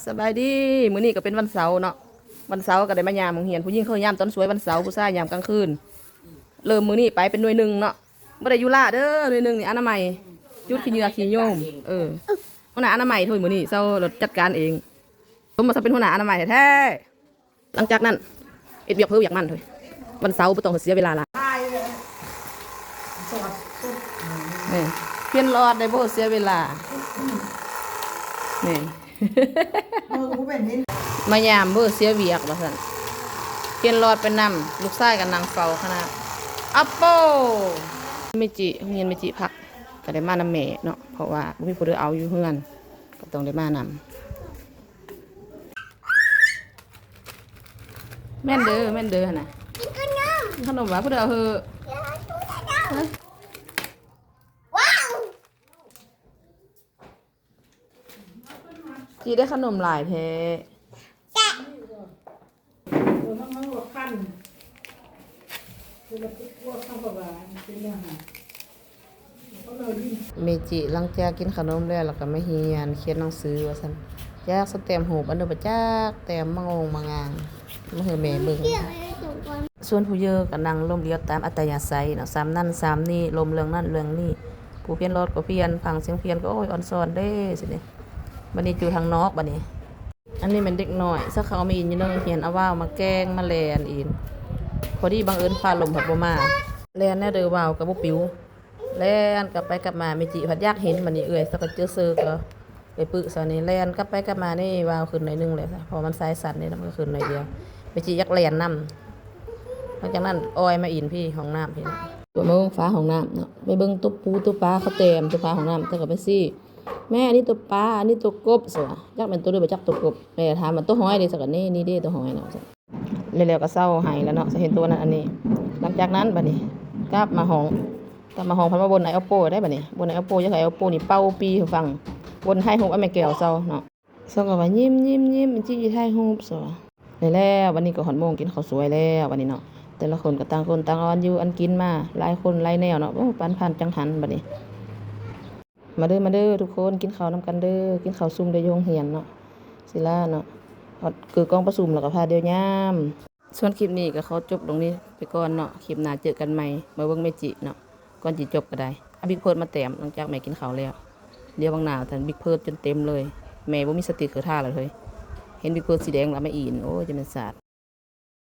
ສະບາຍດີ ມື້ນີ້ກໍເປັນວັນເສົາເນາະ ວັນເສົາກໍໄດ້ມາຍາມໂຮງຮຽນ ຜູ້ຍິງເຂົາຍາມຕອນສວຍວັນເສົາ ຜູ້ຊາຍຍາມກາງຄືນ. ເລີ່ມມື້ນີ້ໄປເປັນໜ່ວຍໜຶ່ງເນາະ ບໍ່ໄດ້ຢູ່ລ້າເດີ ໜ່ວຍໜຶ່ງນີ້ອະນາໄມ ຈຸດຂີ້ເຫຍື້ອຂີ້ໂຍມ. ເອີ ຫົວໜ້າອະນາໄມໂທຍ ມື້ນີ້ເຊົາລົດຈັດການເອງ ສົມວ່າເປັນຫົວໜ້າອະນາໄມແທ້ໆ. ຫຼັງຈາກນັ້ນ ເຮັດວຽກໃຜວຽກມັນໂທຍ ວັນເສົາບໍ່ຕ້ອງເສຍເວລາຫຼາຍ. ນີ້ ພຽນລອດໄດ້ບໍ່ເສຍເວລາ ນີ້ ມາຍາມບໍ່ເສຍວຽກວ່າຊັ້ນ ພຽນລອດໄປນຳ ລູກຊາຍກໍນັ່ງເຝົ້າຂະໜາດ. ອັບໂປ ເມຈິ ໂຮງຮຽນເມຈິພັກ ກໍໄດ້ມານຳແມ່ເນາະ ເພາະວ່າບໍ່ມີຜູ້ໃດເອົາຢູ່ເຮືອນ ກໍຕ້ອງໄດ້ມານຳ. ແມ່ນເດີ ແມ່ນເດີຫັ້ນນະ ກິນຂະໜົມ ຂະໜົມຫວາ ຜູ້ໃດເອົາເຮີ ຮະ ຈີໄດ້ຂະໜົມຫຼາຍແທ້. ເມຈິຫຼັງຈາກກິນຂະໜົມແລ້ວ ແລ້ວກໍມາຮຽນຂຽນໜັງສືວ່າຊັ້ນ. ຢາກສະແຕມຮູບອັນໃດບໍ່ຈັກ ແຕ້ມມາງອງມາງາງ ມາໃຫ້ແມ່ເບິ່ງ. ສ່ວນຜູ້ເຢີກໍນັ່ງລົມລຽວຕາມອັດຕະຍາໄສເນາະ ຊາມນັ້ນຊາມນີ້ ລົມເລື່ອງນັ້ນເລື່ອງນີ້. ຜູ້ພຽນລອດກໍພຽນ ຟັງສຽງພຽນກໍ ໂອ້ຍ ອ່ອນຊອນເດ້ ຊີ້ນີ້. ບັດນີ້ຢູ່ທາງນອກ ບັດນີ້ ອັນນີ້ແມ່ນເດັກນ້ອຍ ຊະເຂົາມາອີນຢູ່ໃນໂຮງຮຽນ ເອົາວາວມາແກງມາແລ່ນອີນ. ພໍດີບັງເອີນຟ້າລົມພັດບໍ່ມາ ແລ່ນແນວໃດວາວກໍບໍ່ປິວ ແລ່ນກັບໄປກັບມາ. ເມຈິພັດຢາກເຫັນ ບັດນີ້ເອື້ອຍຊະກໍເຈີເຊີກໍໄປປຶຊະນີ້ ແລ່ນກັບໄປກັບມາ. ນີ້ວາວຂຶ້ນໜ້ອຍໜຶ່ງແລ້ວ ເພາະມັນສາຍສັ້ນນີ້ ມັນກໍຂຶ້ນໜ້ອຍດຽວ. ເມຈິຢາກແລ່ນນຳ ຫຼັງຈາກນັ້ນອອຍມາອີນພີ້ ຫ້ອງນ້ຳພີ້. ເບິ່ງຝາຫ້ອງນ້ຳເນາະ ໄປເບິ່ງຕົວປູຕົວປາ ເຂົາແຕ້ມຕົວຝາຫ້ອງນ້ຳ ແຕ່ກໍໄປຊີ້ ແມ່ ອັນນີ້ຕົວປາ ອັນນີ້ຕົວກົບ ຊັ້ນວ່າ ຈັກແມ່ນຕົວໃດບໍ່ຈັກຕົວກົບ. ແມ່ຖາມວ່າຕົວຫອຍເດ ຊັ້ນກໍ ນີ້ ນີ້ເດຕົວຫອຍເນາະ. ແລ້ວ ແລ້ວກໍເຊົາໄຫ້ແລ້ວເນາະ ເຫັນຕົວນັ້ນອັນນີ້. ຫຼັງຈາກນັ້ນບັດນີ້ ກັບມາຫ້ອງ ກັບມາຫ້ອງ ພັດມາບົນໄອໂອໂປໄດ້ບັດນີ້ ບົນໄອໂອໂປ ຢາກໃຫ້ໄອໂອໂປນີ້ເປົ່າປີໃຫ້ຟັງ ບົນຖ່າຍຮູບໃຫ້ແມ່ແກ້ວເຊົາເນາະ. ເຊົາກໍວ່າຍິ້ມໆໆ ຈິຖ່າຍຮູບ ຊັ້ນວ່າ. ແລ້ວບັດນີ້ກໍຮອດໂມງກິນເຂົ້າສວຍແລ້ວບັດນີ້ເນາະ. ແຕ່ລະຄົນກໍຕ່າງຄົນຕ່າງເອົາອັນຢູ່ອັນກິນມາ ຫຼາຍຄົນຫຼາຍແນວເນາະ. ໂອ້ ປັນຜ່ານຈັງຫັນບັດນີ້. ມາເດີ ມາເດີທຸກຄົນ ກິນເຂົ້ານຳກັນເດີ ກິນເຂົ້າຊຸມເດີ ຢູ່ໂຮງຮຽນເນາະ ສິລາເນາະ. ຮອດຄືກອງປະຊຸມແລ້ວກໍພາດຽວຍາມ. ສ່ວນຄລິບນີ້ກໍຂໍຈົບລົງນີ້ໄປກ່ອນເນາະ ຄລິບໜ້າເຈີກັນໃໝ່. ມາເບິ່ງເມຈິເນາະ ກ່ອນຊິຈົບກໍໄດ້ ເອົາບິກເພີດມາແຕ້ມ ຫຼັງຈາກແມ່ກິນເຂົ້າແລ້ວ. ດຽວບາງໜ້າທ່ານບິກເພີດຈົນເຕັມເລີຍ ແມ່ບໍ່ມີສະຕິກເກີທາແລ້ວເຮີ້ຍ. ເຫັນບິກເພີດສີແດງລະມາອີນ ໂອ້ຍ ຈະແມ່ນສາດ.